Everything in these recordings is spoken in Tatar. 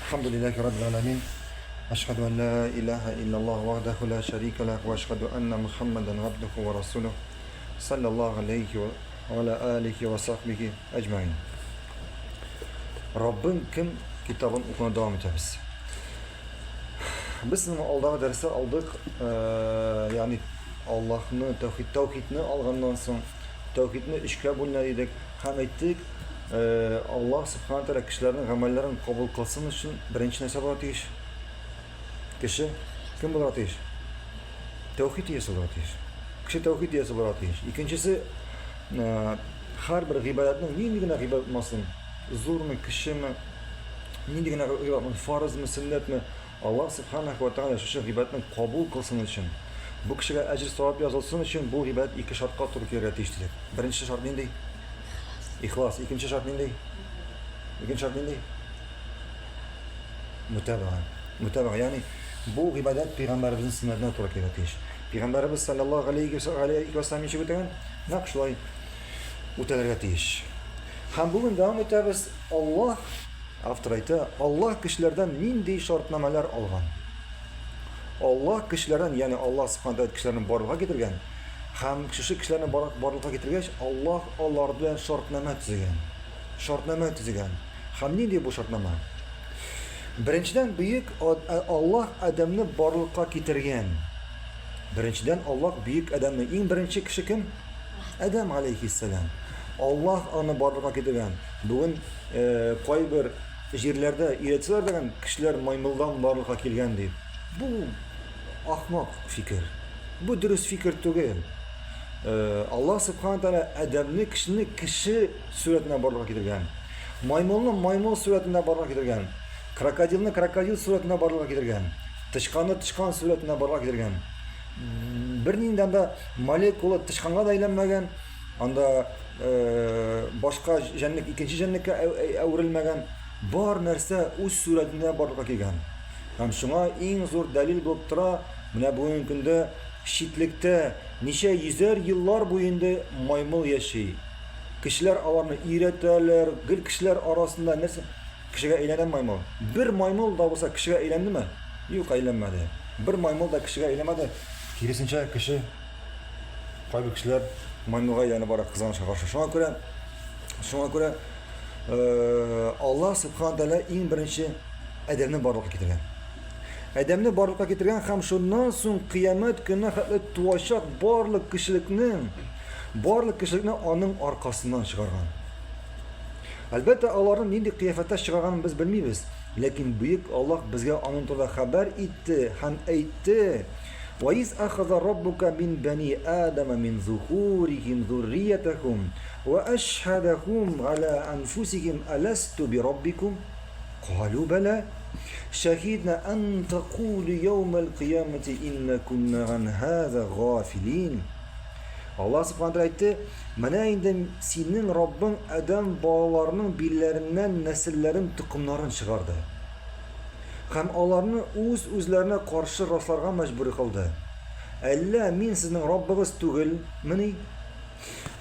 Әлхәмдүлилләһи раббил галәмин. Әшһәдү ан ла илаһа иллаллаһ вахдәһу ла шәрикә ләһ вә әшһәдү анна Мухаммадан габдуху ва расулуһ саллаллаһу алейхи ва аля алихи ва сахбихи әҗмәгин. Раббым кем китабын укуны дәвам итәбез. Без сезнең алдагы дәрестә алдык, ягъни Аллаһны тәүхид, тәүхидне алганнан соң тәүхидне өчкә бүленә дидек һәм әйттек, Аллаһ субхана тәгалә кешеләрнең гамәлләрен кабул кылсын өчен беренче нәрсә булырга тиеш? Кеше кем булырга тиеш? Тәүхид иясе булырга тиеш. Кеше тәүхид иясе булырга тиеш. Икенчесе, һәрбер гыйбадәтнең нинди генә гыйбадәт булмасын, зурмы, кечеме, нинди генә гыйбадәт булмасын, фарызмы, сөннәтме, Аллаһ Сүбхәнәһү вә Тәгалә шушы гыйбадәтне кабул кылсын өчен, бу кешегә әҗер-савап язылсын өчен бу гыйбадәт ике шартка туры килергә тиеш дидек. Беренче шарт нинди? Ихлас. Икенче шарт нинди? Икенче шарт нинди? Мутабаа. Мутабаа, ягъни бу гыйбадәт пәйгамбәребезнең сөннәтенә туры килергә тиеш. Пәйгамбәребез саллаллаһу алейхи ва саллям ничек үтәгән? Нәкъ шулай үтәлергә тиеш. Һәм бүген дәвам итәбез. Аллаһ Автор әйтә, Аллаһ кешеләрдән нинди шартнамәләр алган? Аллаһ кешеләрдән, ягъни Аллаһ субхана тәгалә кешеләрне барлыкка китергән һәм шушы кешеләрне барлыкка китергәч, Аллаһ алар белән шартнамә төзегән. Шартнамә төзегән. Һәм нинди бу шартнамә? Беренчедән, бөек Аллаһ Адәмне барлыкка китергән. Беренчедән, Аллаһ бөек Адәмне, иң беренче кеше кем? Адәм алейхиссәлам. Аллаһ аны барлыкка китергән. Бүген э, кайбер җирләрдә өйрәтсәләр дигән кешеләр маймылдан барлыкка килгән дип. Бу ахмак фикер. Бу дөрес фикер түгел. Э, Аллаһ субхана тәгалә Адәмне кешене кеше сурәтенә барлыкка китергән. Маймылны маймыл сурәтенә барлыкка китергән. Крокодилны крокодил сурәтенә барлыкка китергән. Тычканны тычкан сурәтенә барлыкка китергән. Бернинди анда молекула тычканга да әйләнмәгән, анда э, башка җәнлек икенче җәнлеккә әверелмәгән. Бар нәрсә үз сурәтендә барлыкка килгән. Һәм шуңа иң зур дәлил булып тора, менә бүгенге көндә читлектә ничә йөзәр еллар буе инде маймыл яши. Кешеләр аларны өйрәтәләр, гел кешеләр арасында нәрсә кешегә әйләнә маймыл. Бер маймыл да булса кешегә әйләндеме? Юк, әйләнмәде. Бер маймыл да кешегә әйләнмәде. Киресенчә, кеше кайбер кешеләр маймылга әйләнеп бара кызганычка каршы. Шуңа күрә шуңа күрә э, Аллаһ субхана тәгалә иң беренче Адәмне барлыкка китергән. Адәмне барлыкка китергән һәм шуннан соң кыямәт көненә хәтле туачак барлык кешелекнең барлык кешелекне аның аркасыннан чыгарган. Әлбәттә, аларның нинди кыяфәттә чыгарганын без белмибез, ләкин бөек Аллаһ безгә аның турында хәбәр итте һәм әйтте: "Ва из ахаза раббука мин бани Адама мин зухурихим зурриятахум ва ашһадахум аля анфусихим аласту би раббикум?" Калу бәла шәһидна ан тақулу яумал кыямати инна кунна ган хаза гафилин. Аллаһ субхана тәгалә әйтте, менә инде синең Раббың Адәм балаларының билләреннән нәселләрен, токымнарын чыгарды. Һәм аларны үз-үзләренә каршы расларга мәҗбүр кылды. Әллә мин сезнең Раббыгыз түгелмени?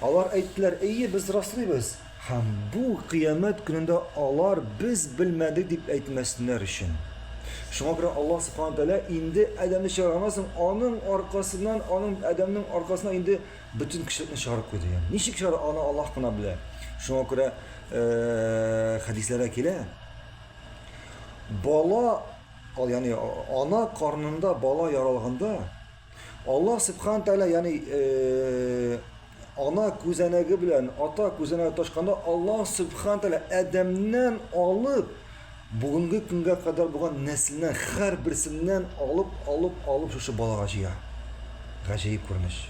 Алар әйттеләр, әйе, без раслыйбыз. Һәм бу кыямәт көнендә алар без белмәдек дип әйтмәсеннәр өчен. Шуңа күрә Аллаһ Субхану Тәгалә инде Адәмне чыгарганнан соң, аның аркасыннан, аның Адәмнең аркасына инде бөтен кешелекне чыгарып куйды. Ягъни ничек чыгарды, аны Аллаһ кына белә. Шуңа күрә э, хәдисләрдә килә. Бала, ягъни ана карынында бала яралганда, Аллаһ Субхану Тәгалә, ягъни э, ана күзәнәге белән ата күзәнәге ташканда Аллаһ Субхану Тәгалә Адәмнән алып бүгенге көнгә кадәр булган нәселнең һәрберсеннән алып, алып, алып шушы балага җыя. Гаҗәеп күренеш.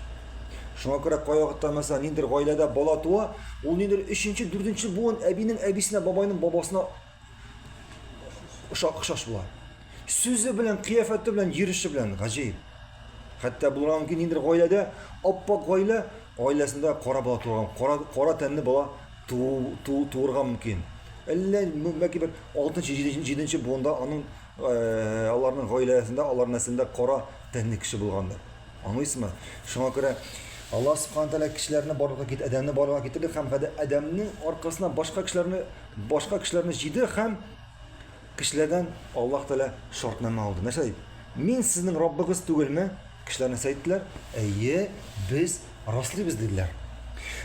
Шуңа күрә кайвакытта мәсәлән ниндидер гаиләдә бала туа, ул ниндидер өченче, дүртенче буын әбинең әбисенә, бабайның бабасына охшаш була. Сүзе белән, кыяфәте белән, йөреше белән гаҗәеп. Хәтта булырга мөмкин ниндидер гаиләдә аппак гаилә, гаиләсендә кара бала туган, кара, кара тәнле бала туу, туу, туырга мөмкин. Әллә бәлки бер 6-нчы, 7-нче буында аның э, аларның гаиләсендә, алар нәселендә кара тәнле кеше булгандыр. Аңлыйсызмы? Шуңа күрә Аллаһ Субхану тәгалә кешеләрне барлыкка китерде, Адәмне барлыкка китерде һәм Адәмнең аркасына башка кешеләрне башка кешеләрне җыйды һәм. Кешеләрдән Аллаһ Тәгалә шартнамә алды. Нәрсә дип? Мин сезнең Раббыгыз түгелме? Кешеләр нәрсә әйттеләр? Әйе, без раслыйбыз, диделәр.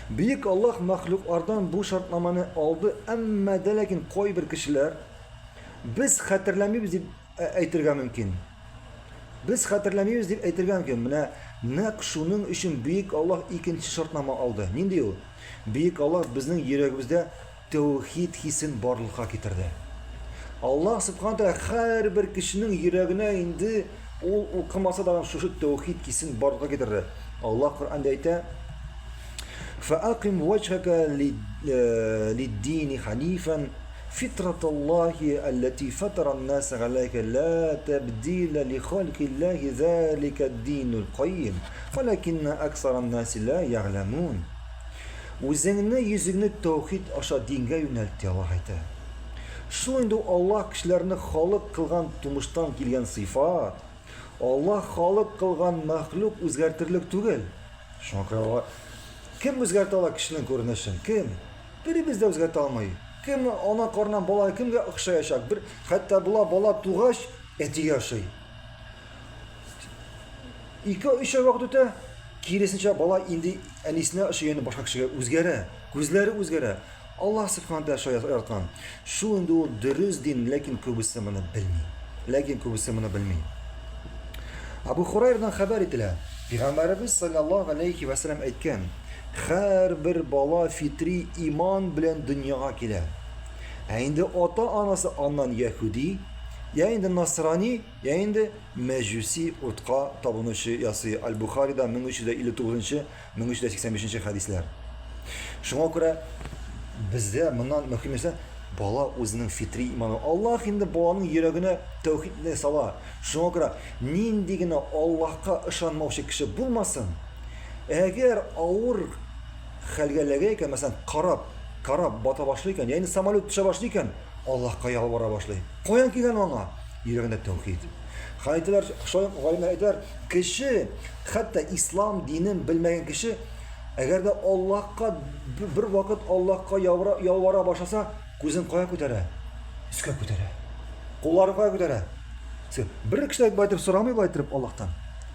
Бөек Аллаһ мәхлуклардан бу шартнамәне алды, әмма дә ләкин кайбер кешеләр без хәтерләмибез дип әйтергә мөмкин. Без хәтерләмибез дип әйтергә мөмкин. Менә нәкъ шуның өчен Бөек Аллаһ икенче шартнама алды. Нинди ул? Бөек Аллаһ безнең йөрәгебездә тәүхид хисен барлыкка китерде. Аллаһ Субхану Тәгалә һәрбер кешенең йөрәгенә инде ул укымаса да шушы тәүхид хисен барлыкка китерде. Аллаһ Коръәндә әйтә: "Фәаким ваҗһака лид-дини ханифан фитраталлахи аллати фатара ан-наса галәйха ла табдила ли халкиллахи залика ад-динул каййим, валакинна аксара ан-наси ла ягъламун." Үзеңне, йөзеңне тәүхид аша дингә юнәлт, ди Аллаһ әйтә. Шул инде ул Аллаһ кешеләрне халык кылган тумыштан килгән сыйфат. Аллаһ халык кылган мәхлук үзгәртерлек түгел. Шуңа күрә алар кем үзгәртә ала кешенең күренешен? Кем? Беребез дә үзгәртә алмый. Кем ана карныннан бала кемгә охшаячак? Бер хәтта була бала тугач әтигә ошый. Ике-өч ай вакыт үтә, киресенчә бала инде әнисенә ошый, яни башка кешегә үзгәрә, күзләре үзгәрә. Аллаһ Субхану Тәгалә шулай яраткан. Шул инде ул дөрес дин, ләкин күбесе моны белми. Ләкин күбесе моны белми. Абу Хурайрадан хәбәр ителә. Пәйгамбәребез саллаллаһу алейхи ва сәлләм әйткән: "Һәрбер бала фитри иман белән дөньяга килә. Ә инде ата-анасы аннан яһүди, я инде насрани, я инде мәҗүси утка табынучы ясый." Аль-Бухарида 1359 1385 нче хәдисләр. Шуңа күрә бездә моннан мөһим нәрсә бала үзенең фитри иманы. Аллаһ инде баланың йөрәгенә тәүхидне сала. Шуңа күрә нинди генә Аллаһка ышанмаучы кеше булмасын, әгәр авыр хәлгә эләгә икән, мәсәлән, кораб, кораб бата башлый икән, яисә самолет төшә башлый икән, Аллаһка ялвара башлый. Каян килгән аңа? Йөрәгендә тәүхид. Һәм әйтәләр, шулай ук галимнәр әйтәләр, кеше, хәтта ислам динен белмәгән кеше, әгәр дә Аллаһка бер вакыт Аллаһка ялвара башласа, күзен кая күтәрә? Өскә күтәрә. Кулларын кая күтәрә? Бер кеше дә болай итеп сорамый болай итеп Аллаһтан.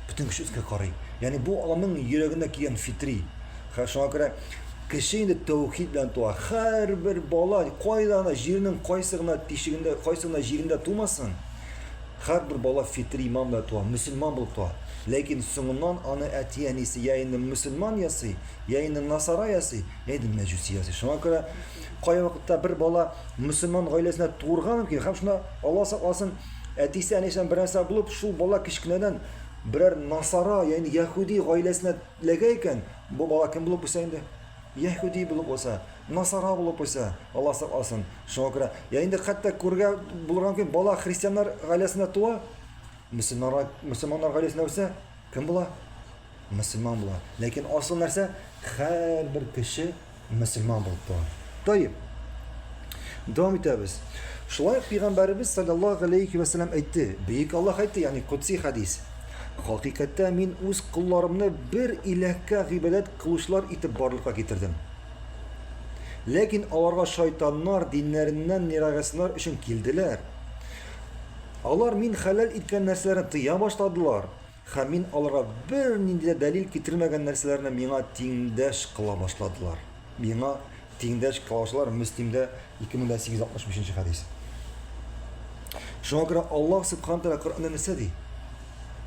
Бөтен кеше өскә карый. Ягъни бу аның йөрәгендә килгән фитри. Шуңа күрә кеше инде тәүхид белән туа. Һәрбер бала кайда гына җирнең кайсы гына тишегендә, кайсы гына җирендә тумасын, һәрбер бала фитри иман белән туа, мөселман булып туа. Ләкин соңыннан аны әти-әнисе я инде мөселман ясый, я инде насара ясый, я инде мәҗүси ясый. Шуңа күрә кайвакытта бер бала мөселман гаиләсенә туырга мөмкин һәм шунда Алла сакласын, әтисе әнисеннән бер нәрсә булып, шул бала кечкенәдән берәр насара, ягъни яһүди гаиләсенә эләгә икән, бу бала кем булып үсә инде? Яһүди булып үсә, насара булып үсә, Алла сакласын. Шуңа күрә, я инде хәтта күргә булырга мөмкин, бала христианнар гаиләсендә туа, мөселманнар, мөселманнар гаиләсендә үсә, кем була? Мөселман була. Ләкин асыл нәрсә, һәрбер кеше мөселман булып туа. Таип. Дәвам итәбез. Шулай ук пәйгамбәребез саллаллаһу алейхи ва сәлләм әйтте, бөек Аллаһ әйтте, ягъни кудси хадис. Хакыйкатьтә мин үз колларымны бер иләһкә гыйбадәт кылучылар итеп барлыкка китердем. Ләкин аларга шайтаннар диннәреннән ерагайсыннар өчен килделәр. Алар мин хәләл иткән нәрсәләрне тыя башладылар. Һәм мин аларга бернинди дә дәлил китермәгән нәрсәләрне миңа тиңдәш кыла башладылар. Миңа тиңдәш кыла башладылар. Мөслимдә 2865 нче хәдис. Шуңа күрә Аллаһ Субхану Тәгалә Коръәндә нәрсә ди?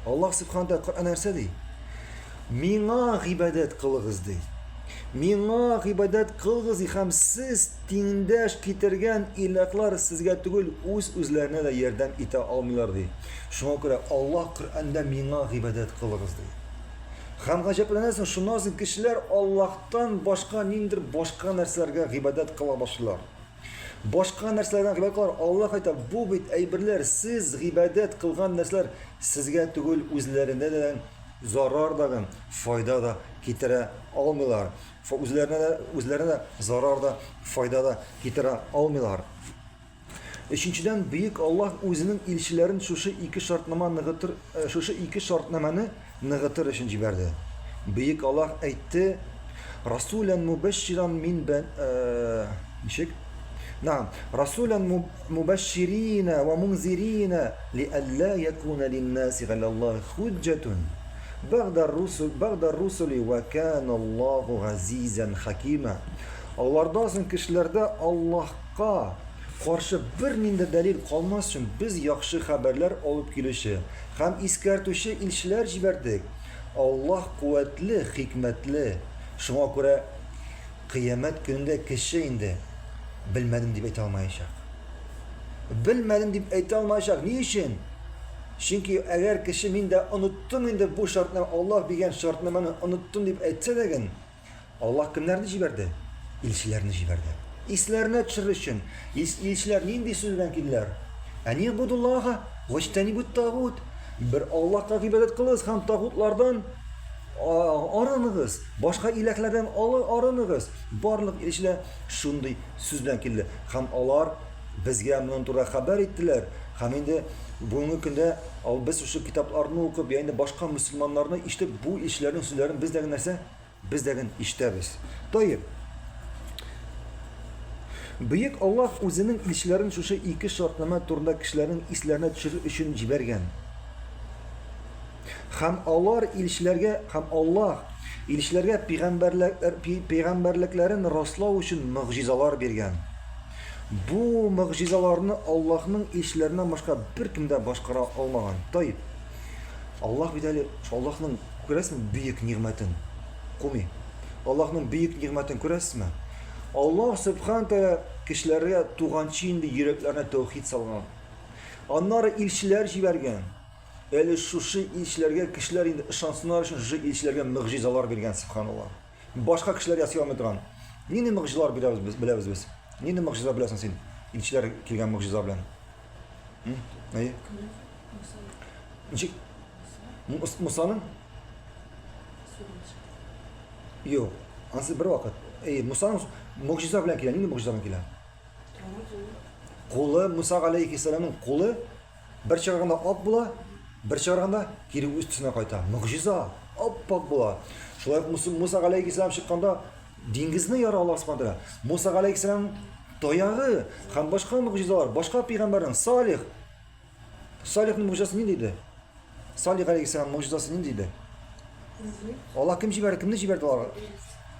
Аллаһ Субхану Тәгалә Коръәндә нәрсә ди? Миңа гыйбадәт кылыгыз ди. Миңа гыйбадәт кылыгыз ди һәм сез тиңдәш китергән иләхлар сезгә түгел, үз-үзләренә дә ярдәм итә алмыйлар ди. Шуңа күрә Аллаһ Коръәндә миңа гыйбадәт кылыгыз ди. Һәм гаҗәпләнәсең, шуннан соң кешеләр Аллаһтан башка ниндидер башка нәрсәләргә гыйбадәт кыла башлыйлар. Башка нәрсәләргә гыйбадәт кылалар. Аллаһ әйтә, бу бит әйберләр, сез гыйбадәт кылган нәрсәләр сезгә түгел, үзләренә дә зарар да, файда да китерә алмыйлар. Үзләренә дә, үзләренә дә зарар да, файда да китерә алмыйлар. Өченчедән, бөек Аллаһ үзенең илчеләрен шушы ике шартнама ныгытыр, э, шушы ике шартнамәне ныгытыр өчен җибәрде. Бөек Аллаһ әйтте: "Расулән мубәшширан мин бән э, ничек? Нәгам, расулян мубашширина ва мунзирина лиалла якуна линнаси галаллахи худжатун бәгъдә русул бәгъдә русули ва кана Аллаху газизан хакима. Алардан соң кешеләрдә Аллаһка каршы бернинди дәлил калмас өчен без яхшы хәбәрләр алып килүче һәм искәртүче илчеләр җибәрдек. Аллаһ куәтле, хикмәтле. Шуңа күрә Кыямәт көнендә кеше инде белмәдем дип әйтә алмаячак. Белмәдем дип әйтә алмаячак. Ни өчен? Чөнки әгәр кеше мин дә оныттым инде бу шартны, Аллаһ биргән шартнаманы оныттым дип әйтсә дә ген, Аллаһ кемнәрне җибәрде? Илчеләрне җибәрде. Исләренә төшерер өчен. Илчеләр нинди сүз белән килделәр? Әни будуллаха, ваҗтанибут тагут. Бер Аллаһка гыйбадәт кылыгыз һәм тагутлардан арыныгыз, башка иләхләрдән арыныгыз. Барлык илчеләр шундый сүз белән килде. Һәм алар безгә моның турында хәбәр иттеләр. Һәм инде бүгенге көндә ал без шушы китапларны укып, я инде башка мөселманнарны ишетеп, бу илчеләрнең сүзләрен без дә нәрсә? Без дә ишетәбез. Таеп. Бөек Аллаһ үзенең илчеләрен шушы ике шартнамә турында кешеләрнең исләренә төшерер өчен җибәргән. Һәм алар илчеләргә һәм Аллаһ илчеләргә пәйгамбәрлекләрен раслау өчен могҗизалар биргән. Бу могҗизаларны Аллаһның илчеләреннән башка беркем дә башкара алмаган. Таип. Аллаһ бит әле Аллаһның күрәсезме бөек нигъмәтен? Куми. Аллаһның бөек нигъмәтен күрәсезме? Аллаһ Субхан Тәгалә кешеләргә туганчы инде йөрәкләренә тәүхид салган. Аннары илчеләр җибәргән. Әле шушы илчеләргә кешеләр инде ышансыннар өчен шушы илчеләргә могҗизалар биргән, субханалла. Башка кешеләр ясый алмый торган. Нинди могҗизалар бирәбез без, беләбез без? Нинди могҗиза беләсең син? Илчеләр килгән могҗиза белән. Әйе. Ничек? Мусаның? Юк. Ансы бер вакыт. Әйе, Мусаның могҗиза белән килә. Нинди могҗиза белән килә? Кулы, Муса галәйһиссәламның кулы Бер чыгарганда ак була, бер чыгарганда кире үз төсенә кайта. Могҗиза, ап-ак була. Шулай ук Муса галәйһиссәлам чыкканда диңгезне яра Аллаһ субхана тәгалә. Муса галәйһиссәлам таягы һәм башка могҗизалар, башка пәйгамбәрнең Салих. Салихның могҗизасы нинди иде? Салих галәйһиссәлам могҗизасы нинди иде? Аллаһ кем җибәрде? Кемне җибәрде алар?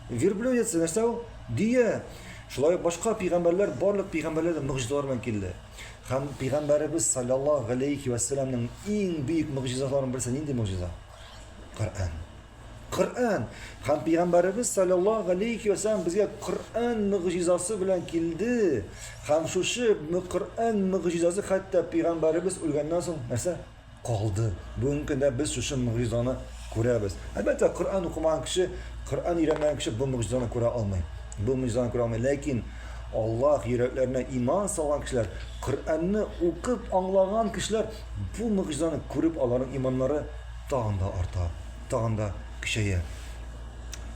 Верблюдица, нәрсә ул? Дөя. Шулай ук башка пәйгамбәрләр, барлык пәйгамбәрләр дә могҗизалар белән килде. Һәм пәйгамбәребез саллаллаһу галәйһи вә сәлламнең иң бөек могҗизаларының берсе нинди могҗиза? Коръән. Коръән. Һәм пәйгамбәребез саллаллаһу галәйһи вә сәллам безгә Коръән могҗизасы белән килде. Һәм шушы Коръән могҗизасы хәтта пәйгамбәребез үлгәннән соң нәрсә? Калды. Бүгенге көндә без шушы могҗизаны күрәбез. Әлбәттә, Коръән укымаган кеше, Коръән өйрәнмәгән кеше бу могҗизаны күрә алмый. Бу могҗизаны күрә алмый. Ләкин Аллаһ йөрәкләренә иман салган кешеләр, Коръәнне укып аңлаган кешеләр бу могҗизаны күреп аларның иманнары тагын да арта, тагын да көчәя.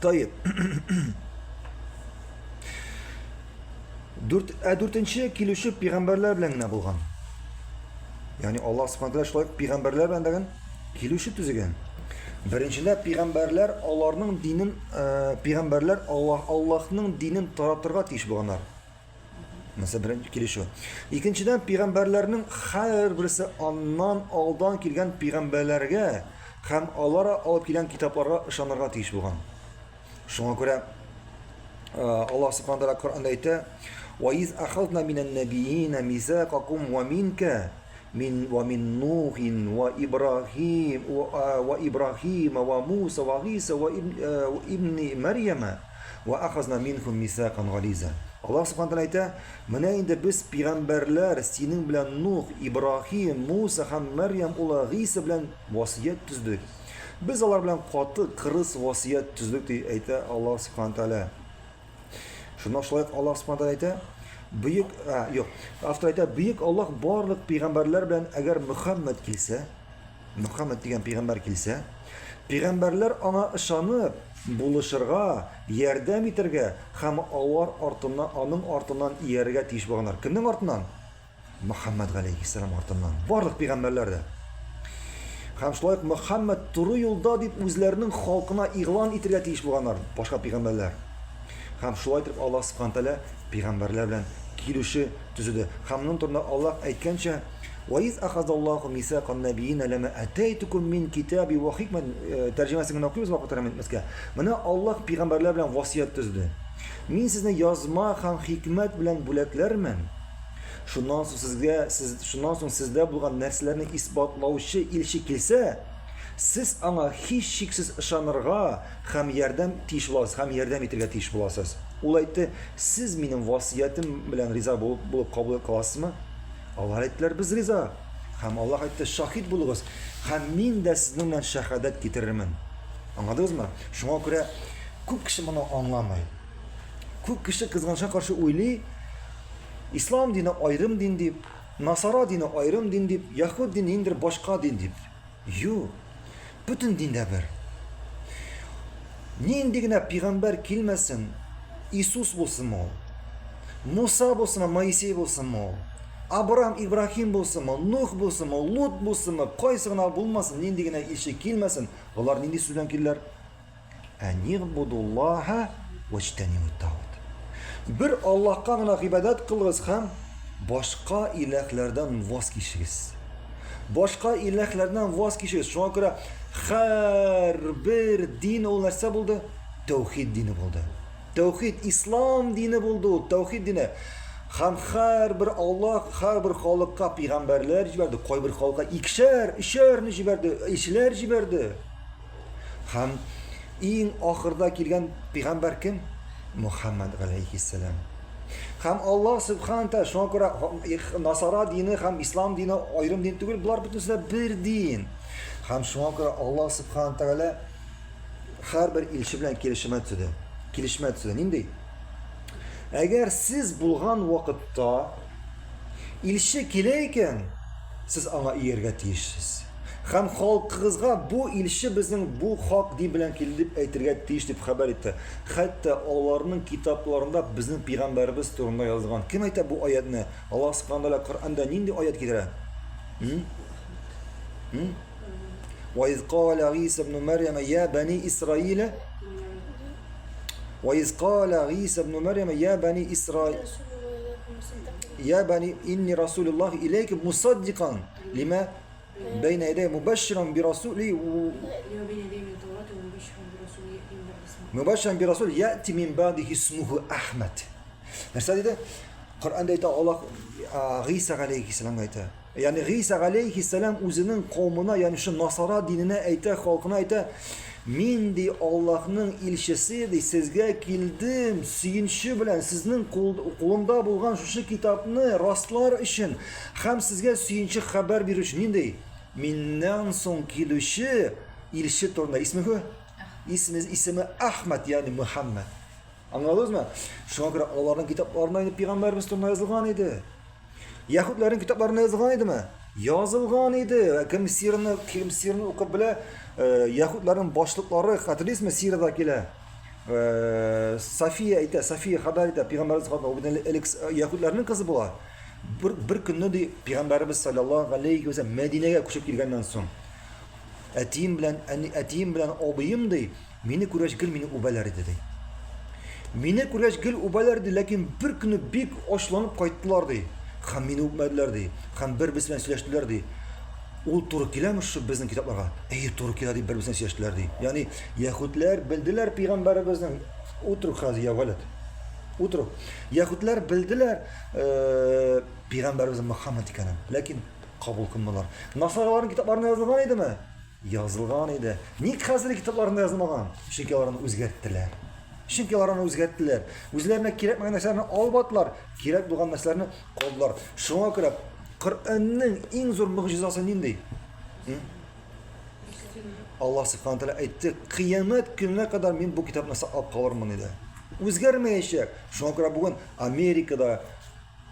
Таеп. Дүрт, ә дүртенче килүче пигамбәрләр белән генә булган. Ягъни Аллаһ Субхану тәгалә шулай пигамбәрләр белән дәген килүче төзегән. Беренчедә пигамбәрләр аларның динен, э, пигамбәрләр Аллаһ Аллаһның динен таратырга тиеш булганнар. Мәсәлән, беренче килешү. Икенчедән, пигамбәрләрнең һәрберсе аннан алдан килгән пигамбәрләргә һәм алар алып килгән китапларга ышанырга тиеш булган. Шуңа күрә Аллаһ Субхану тәгалә Коръәндә әйтә: "Ва из ахазна минән нәбиина мисакакум ва минка мин ва мин Нухин ва Ибрахим ва Ибрахима ва Муса ва Гиса ва ибни Мәрьяма ва ахазна минхум мисакан гализа". Аллаһ Субхану тәгалә әйтә: "Менә инде без пәйгамбәрләр синең белән Нух, Ибрахим, Муса һәм Мәрьям улы Гиса белән васыять төздек. Без алар белән каты, кырыс васыять төздек, дип әйтә Аллаһ Субхану Тәгалә. Шуннан шулай ук Аллаһ Субхану Тәгалә әйтә, бөек, а, юк, автор әйтә, бөек Аллаһ барлык пәйгамбәрләр белән әгәр Мөхәммәд килсә, Мөхәммәд дигән пәйгамбәр килсә, пәйгамбәрләр аңа ышанып, булышырга, ярдәм итәргә һәм алар артыннан, аның артыннан иярергә тиеш булганнар. Кемнең артыннан? Мөхәммәд галәйһиссәлам артыннан барлык пәйгамбәрләр дә. Һәм шулай ук Мөхәммәд туры юлда дип үзләренең халкына игълан итергә тиеш булганнар башка пәйгамбәрләр. Һәм шулай итеп Аллаһ субхана тәгалә пәйгамбәрләр белән килүче төзеде. Һәм моның турында Аллаһ әйткәнчә, Ва из ахазаллаху мисакан набиина лама атайтукум мин китаби ва хикмат э, тәрҗемәсен генә укыйбыз вакыт әрәм итмәскә. Менә Аллаһ пәйгамбәрләр белән васыять төзеде. Мин сезне язма һәм хикмәт белән бүләкләрмен. Шуннан соң сезгә сез шуннан соң сездә булган нәрсәләрне исбатлаучы илче килсә, сез аңа һичшиксез ышанырга һәм ярдәм тиеш буласыз, һәм ярдәм итәргә тиеш буласыз. Ул әйтте, сез минем васыятем белән риза булып, булып кабул кыласызмы? Алар әйттеләр, без риза. Һәм Аллаһ әйтте, шаһит булыгыз, һәм мин дә сезнең белән шәһадәт китерермен. Аңладыгызмы? Шуңа күрә күп кеше моны аңламый. Күп кеше кызганычка каршы уйлый, ислам дине аерым дин дип, насара дине аерым дин дип, яһүд дине ниндидер башка дин дип. Юк. Бөтен дин дә бер. Нинди генә пигамбәр килмәсен, Иисус булсынмы ул, Муса булсынмы, Моисей булсынмы ул, Абрам, Ибрахим булсынмы, Нух булсынмы, Лут булсынмы, кайсы гына булмасын, нинди генә илче килмәсен, алар нинди сүз белән килделәр? Әнигъбудуллаһа вәҗтәнибут тагут. Бер Аллаһка гына гыйбадәт кылыгыз һәм башка иләһләрдән ваз кичегез. Башка иләһләрдән ваз кичегез. Шуңа күрә һәрбер дин ул нәрсә булды? Тәүхид дине булды. Тәүхид ислам дине булды ул, тәүхид дине. Һәм һәрбер Аллаһ һәрбер халыкка пәйгамбәрләр җибәрде, кайбер халыкка икешәр, өчәрне җибәрде, илчеләр җибәрде. Һәм иң ахырда килгән пәйгамбәр кем? Мухаммад галәйһиссәлам. Һәм Аллаһ субхана тәгалә шуңа күрә Насара дине һәм ислам дине аерым дин түгел, болар бөтенесе дә бер дин. Һәм шуңа күрә Аллаһ субхана тәгалә һәрбер илче белән килешемә төзеде. Килешмә төзеде. Нинди? Әгәр сез булган вакытта илче килә икән, Сез аңа ияргә тиешсез. Һәм халкыгызга бу илче безнең бу хак дин белән килде дип әйтергә тиеш дип хәбәр итте. Хәтта аларның китапларында безнең пәйгамбәребез турында язылган. Кем әйтә бу аятны? Аллаһ субхана тәгалә Коръәндә нинди аят китерә? Ва из кала Гиса ибн Мәрьям я бани Исраиля Ва из кала Гиса ибн Мәрьям я бани Исраил Я бани инни расулуллах илейкум мусаддикан лима бейна ядей мубашширан би расули мубашширан би расул яти мин ба'дихи исмуху Ахмад. Нәрсә диде? Коръәндә әйтә Аллаһ Гыйса галәйһиссәламгә әйтә. Ягъни Гыйса галәйһиссәлам үзенең кавымына, ягъни шул Насара диненә әйтә, халкына әйтә, Мин ди Аллаһның илчесе ди, сезгә килдем сөенче белән, сезнең кулымда булган шушы китапны раслар өчен һәм сезгә сөенче хәбәр бирү өчен. Нинди? Миннән соң килүче илче турында. Исме Исме, исеме Ахмад, ягъни Мөхәммәд. Аңладыгызмы? Шуңа күрә аларның китапларында инде пәйгамбәребез турында язылган иде. Яһүдләрнең китапларында язылган идеме? Язылган иде. Кем сирны, кем сирны укып белә, э, яһүдләрнең башлыклары, хәтерлисезме, Сирада килә. Э, София әйтә, София хәбәр итә, пәйгамбәребез хатыны, ул бит элек яһүдләрнең кызы була. Бер, бер көнне ди, пәйгамбәребез саллаллаһу алейхи ва сәлләм Мәдинәгә күчеп килгәннән соң, әтием белән әни, әтием белән абыем ди, Мине күргәч гел мине үбәләр иде, ди. Мине күргәч гел үбәләр иде, ләкин бер көнне бик ачуланып кайттылар, ди. Һәм мине үпмәделәр, ди. Һәм бер-берсе белән сөйләштеләр, ди. Ул туры киләме шушы безнең китапларга? Әйе, туры килә, дип бер-берсенә сөйләштеләр, ди. Ягъни яһүдләр белделәр пәйгамбәребезнең утрук хәзер я валет. Утрук. Яһүдләр белделәр э, пәйгамбәребезнең Мөхәммәд икәнен, ләкин кабул кылмадылар. Насараларның китапларында язылган идеме? Язылган иде. Ник хәзер китапларында язылмаган? Чөнки алар аны үзгәрттеләр. Чөнки алар аны үзгәрттеләр. Үзләренә кирәкмәгән нәрсәләрне алып аттылар, кирәк булган нәрсәләрне калдылар. Шуңа күрә Коръәннең иң зур могҗизасы нинди? Аллаһ Субхану тәгалә әйтте, кыямәт көненә кадәр мин бу китапны саклап калырмын диде. Үзгәрмәячәк. Шуңа күрә бүген Америкада,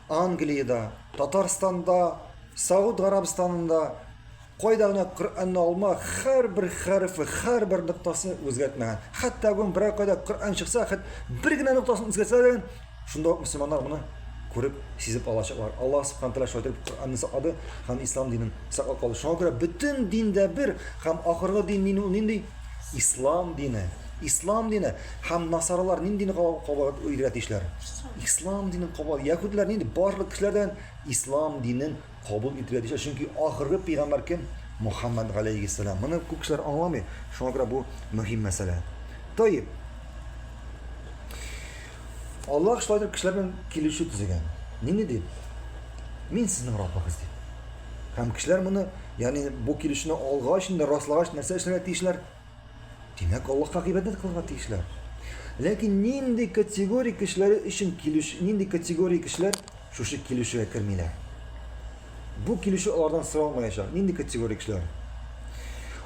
Англиядә, Татарстанда, Сауд Гарәбстанында Кайда гына Коръәнне алма, һәрбер хәрефе, һәрбер ноктасы үзгәртмәгән. Хәтта бүген берәр кайда Коръән чыкса, хәт бер генә ноктасын үзгәртсә дә, шунда ук мөселманнар моны күреп, сизеп алачаклар. Аллаһ субхана тәгалә шулай итеп Коръәнне саклады һәм ислам динен саклап калды. Шуңа күрә бөтен дин дә бер һәм ахыргы дин нинди? Ислам дине. Ислам дине һәм насаралар нинди динне кабул итәргә тиешләр? Ислам динен кабул. Яһүдләр нинди? Барлык кешеләрдән ислам динен кабул итәргә тиешләр. Чөнки ахыргы пәйгамбәр кем? Мухаммад галәйһиссәлам. Моны күп кешеләр аңламый. Шуңа күрә бу мөһим мәсьәлә. Тайиб. Аллаһ шулай итеп кешеләр белән килешү төзегән. Нинди дип? Мин сезнең Раббыгыз дип. Һәм кешеләр моны, ягъни бу килешүне алгач, инде раслагач, нәрсә эшләргә тиешләр? Димәк, Аллаһка гыйбадәт кылырга тиешләр. Ләкин нинди категория кешеләре өчен килеш, нинди категория кешеләр шушы килешүгә кермиләр? Бу килешү алардан соралмаячак. Нинди категория кешеләр?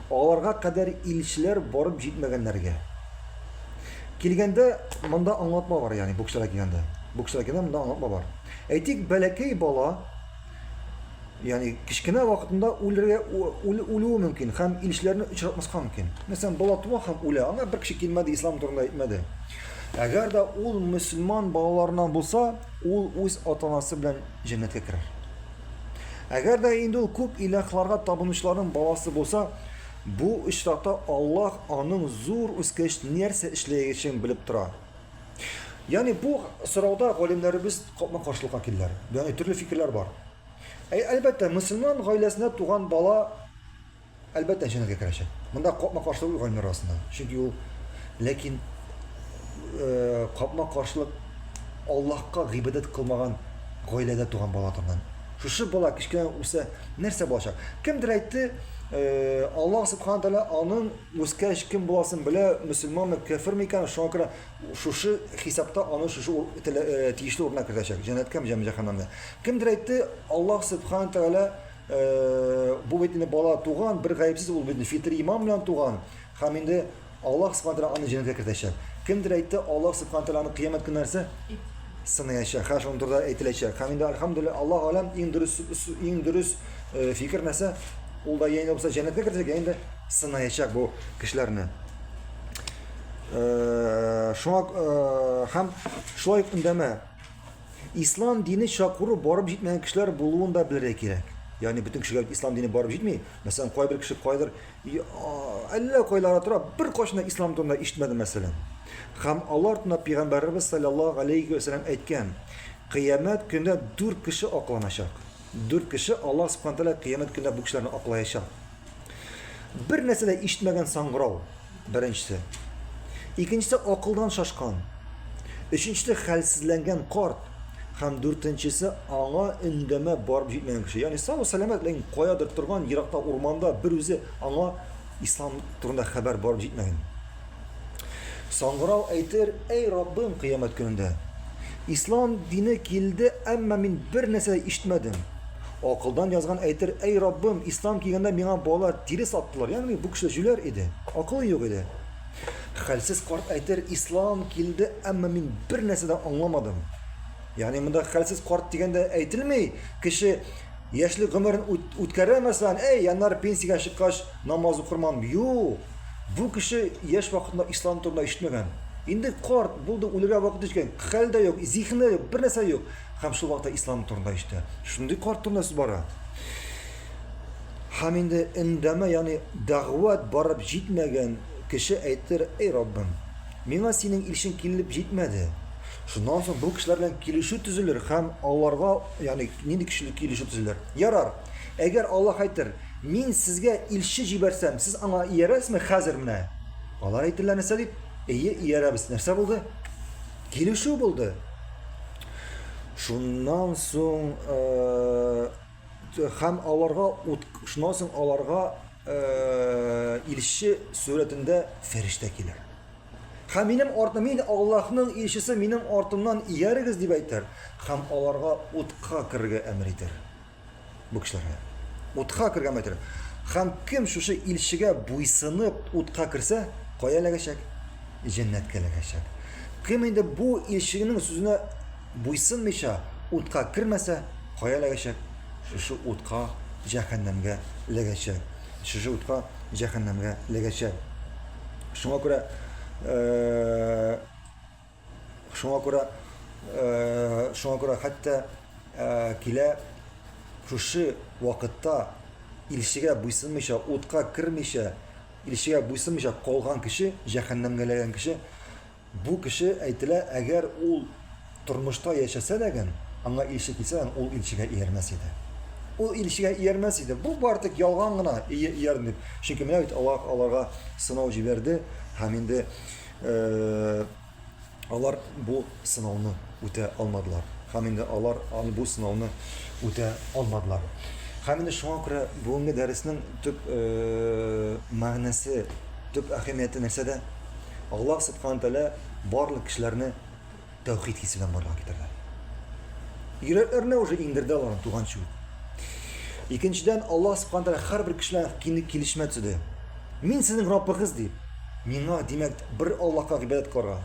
Аларга кадәр илчеләр барып җитмәгәннәргә. Килгәндә монда аңлатма бар, ягъни бу кешеләргә килгәндә. Бу кешеләргә килгәндә монда аңлатма бар. Әйтик, бәләкәй бала ягъни кечкенә вакытында үлергә үлүе мөмкин һәм илчеләрне очратмаска мөмкин. Мәсәлән, бала туа һәм үлә. Аңа бер кеше килмәде, ислам турында әйтмәде. Әгәр дә ул мөселман балаларыннан булса, ул үз ата-анасы белән җәннәткә керер. Әгәр дә инде ул күп иләһларга табынучыларның баласы булса, бу очракта Аллаһ аның зур үскәч нәрсә эшләячәген белеп тора. Ягъни бу сорауда галимнәребез капма-каршылыкка килделәр. Ягъни төрле фикерләр бар. Әй, әлбәттә, мөселман гаиләсендә туган бала әлбәттә җәннәткә керәчәк. Монда капма-каршылык юк галимнәр арасында. Чөнки ул ләкин э, капма-каршылык Аллаһка гыйбадәт кылмаган гаиләдә туган бала турында. Шушы бала кечкенә үсә, нәрсә булачак? Кемдер әйтте, э, Аллаһ субхана тәгалә аның үскәч кем буласын белә, мөселманмы, кәфирме икән, шуңа күрә шушы хисапта аны шушы э, тиешле урынына кертәчәк, җәннәткә, җәһәннәмгә. Кемдер әйтте, Аллаһ субхана тәгалә э, бу бит инде бала туган, бер гаепсез, ул бит фитри иман белән туган, һәм инде Аллаһ субхана тәгалә аны җәннәткә кертәчәк. Кемдер әйтте, Аллаһ субхана тәгалә аны кыямәт көне нәрсә? Сынаячак. Һәм шуның турында әйтеләчәк. Һәм инде альхамдулилла, Аллаһ аләм иң дөрес иң дөрес э, фикер нәрсә? Ул да яинде булса җәннәткә кертәчәк, яинде сынаячак бу кешеләрне. Э, шуңа э, һәм шулай ук өндәмә. Ислам дине чакыру барып җитмәгән кешеләр булуын да белергә кирәк. Ягъни бөтен кешегә ислам дине барып җитми. Мәсәлән, кайбер кеше кайдыр әллә кайларда тора, бер кайчан да ислам турында ишетмәде, мәсәлән. Һәм алар турында пәйгамбәребез саллаллаһу алейхи ва сәлләм әйткән, кыямәт көндә дүрт кеше акланачак. Дүрт кеше Аллаһ субхана тәгалә кыямәт көндә бу кешеләрне аклаячак. Бер нәрсә дә ишетмәгән саңгырау, беренчесе. Икенчесе акылдан шашкан. Өченчесе хәлсезләнгән карт. Һәм дүртенчесе аңа өндәмә барып җитмәгән кеше. Ягъни сау сәламәт, ләкин каядыр торган, еракта урманда бер үзе аңа ислам турында хәбәр барып җитмәгән. Саңгырау әйтер, әй Раббым, кыямәт көнендә. Ислам дине килде, әмма мин бер нәрсә дә ишетмәдем. Акылдан язган әйтер, әй Раббым, ислам килгәндә миңа балалар тирес аттылар. Ягъни бу кеше җүләр иде, акылы юк иде. Хәлсез карт әйтер, ислам килде, әмма мин бер нәрсә дә аңламадым. Ягъни монда хәлсез карт дигәндә әйтелми, кеше яшьлек гомерен үткәрә мәсәлән, әй, аннары пенсиягә чыккач намаз укырман. Юк. Бу кеше яшь вакытында ислам турында ишетмәгән. Инде карт булды, үлергә вакыт җиткән, хәл дә юк, зиһене дә юк, бер нәрсә юк. Һәм шул вакытта ислам турында ишетә. Шундый карт турында сүз бара. Һәм инде өндәмә, ягъни дәгъват барып җитмәгән кеше әйтер, Әй Раббым, миңа синең илчең килеп җитмәде. Шуннан соң бу кешеләр белән килешү төзелер һәм аларга, ягъни нинди кешелек килешү төзелер? Ярар, әгәр Аллаһ әйтер, Мин сезгә илче җибәрсәм, сез аңа иярәсезме хәзер менә? Алар әйтерләр нәрсә дип? Әйе, иярәбез. Нәрсә булды? Килешү булды. Шуннан соң э, һәм аларга ут, шуннан соң аларга э, илче сурәтендә фәрештә килер. Һәм минем артым, мин Аллаһның илчесе, минем артымнан иярегез дип әйтер һәм аларга утка керергә әмер итер. Бу кешеләргә. Утка кергән әйтер. Һәм кем шушы илчегә буйсынып утка керсә, кая эләгәчәк? Җәннәткә эләгәчәк. Кем инде бу илченең сүзенә буйсынмыйча утка кермәсә, кая эләгәчәк? Шушы утка, җәһәннәмгә эләгәчәк. Шушы утка, җәһәннәмгә эләгәчәк. Шуңа күрә э, шуңа күрә э, шуңа күрә хәтта э, килә шушы вакытта илчегә буйсынмыйча, утка кермичә. Илчегә буйсынмыйча калган кеше, җәһәннәмгә эләгән кеше, бу кеше әйтелә, әгәр ул тормышта яшәсә дә аңа илче килсә, ул илчегә иярмәс иде. Ул илчегә иярмәс иде. Бу бар тик ялган гына, ие иярдем дип. Чөнки менә бит Аллаһ аларга сынау җибәрде һәм инде э, Алар бу сынауны үтә алмадылар. Һәм инде алар аны бу сынауны үтә алмадылар. Һәм инде шуңа күрә бүгенге дәреснең төп э, мәгънәсе, төп әһәмияте нәрсәдә? Аллаһ субхана тәгалә барлык кешеләрне тәүхид хисе белән барлыкка китерде. Йөрәкләренә уже иңдерде аларны туганчы ук. Икенчедән, Аллаһ субхана тәгалә һәрбер кешеләр килешмә төзеде. Мин сезнең Раббыгыз дип. Миңа, димәк, бер Аллаһка гыйбадәт кылырга.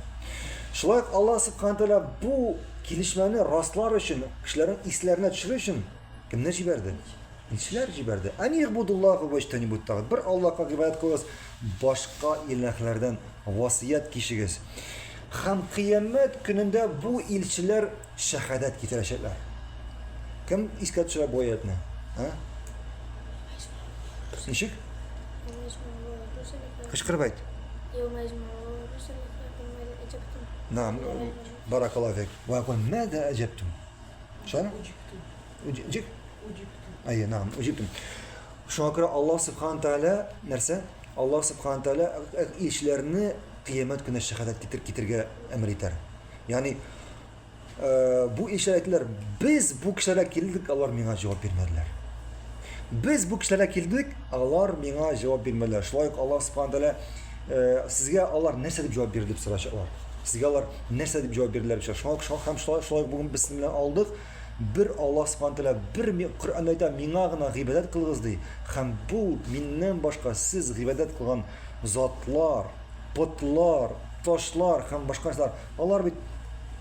Шулай ук Аллаһ субхана тәгалә бу килешмәне раслар өчен, кешеләрнең исләренә төшерер өчен кемне җибәрде? Илчеләр җибәрде. Ани гбудуллаһу ваҗтанибут тагут. Бер Аллаһка гыйбадәт кылыгыз, башка иләһләрдән васыять кичегез. Һәм кыямәт көнендә бу илчеләр шәһадәт китерәчәкләр. Кем искә төшерә бу аятны? А? Ничек? Кычкырып әйт. Нам, баракаллаху фик. Ва якун мада аҗабтум. Шулаймы? Уҗибтум. Әйе, нам, уҗибтум. Шуңа күрә Аллаһ субхана тәгалә нәрсә? Аллаһ субхана тәгалә илчеләрне кыямәт көнендә шәһадәт китер китергә әмер итәр. Ягъни бу илчеләр әйттеләр, без бу кешеләргә килдек, алар миңа җавап бирмәделәр. Без бу кешеләргә килдек, алар миңа җавап бирмәделәр. Шулай ук Аллаһ субхана тәгалә сезгә алар нәрсә дип җавап бирде дип сорашалар. Сезгә алар нәрсә дип җавап бирделәр дип сорашалар. Шуңа һәм шулай шулай бүген без сезнең белән алдык. Бер Аллаһ субхана тәгалә бер Коръәндә әйтә, миңа гына гыйбадәт кылыгыз ди. Һәм бу миннән башка сез гыйбадәт кылган затлар, потлар, ташлар һәм башка нәрсәләр, алар бит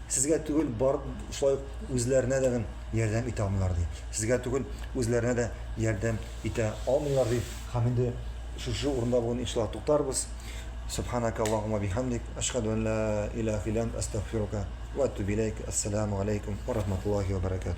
сезгә түгел, бар шулай ук үзләренә дә ярдәм итә алмыйлар ди. Сезгә түгел, үзләренә дә ярдәм итә алмыйлар ди. Һәм инде шушы урында бүген иншалла туктарбыз. Субханака Аллаһумма бихамдик, ашһаду ан ла илаһа илля ант, астагфирука ва атубу иләйк. Ассаламу алейкум ва рахматуллахи ва баракатуһ.